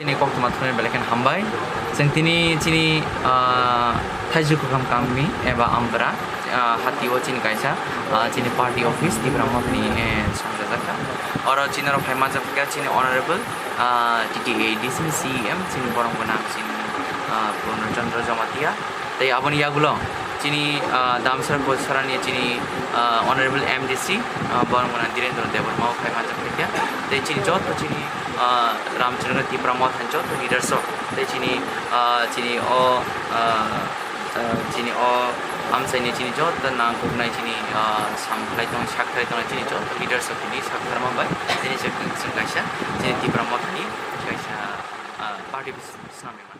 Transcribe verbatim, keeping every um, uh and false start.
Chini koktwma thumnai belai kheno hambai. Chwng tini chini, ah, Thaiju Kwkham Kami eba Ambra, ah, hati o chini kaisa, ah, chini party office Tipra Mothani, eh, songjajak kha. Oro chini oro phai manjak kha chini honorable, ah, T T A D C, C E M, chini borok gwnang chini, ah, Purno Chandra Jamatia. Tei aboni yagulo chini, ah, Damsara Kocharani chini, ah, Honorable M D C, ah, borok gwnang Dhirendra Debbarma o phai manjak kha. Tei chini joto chini, ah, Ramchandra Tipra Mothani joto leaders rok tei chini, ah, chini o, ah, ah, chini o amchaini chini joto nangkuknai chini, ah, samkhlai tong, saktharwi tongnai chini joto leaders rok tini saktharma bai tini chwng kaisa chini Tipra Mothani kaisa, ah, party swnamwi.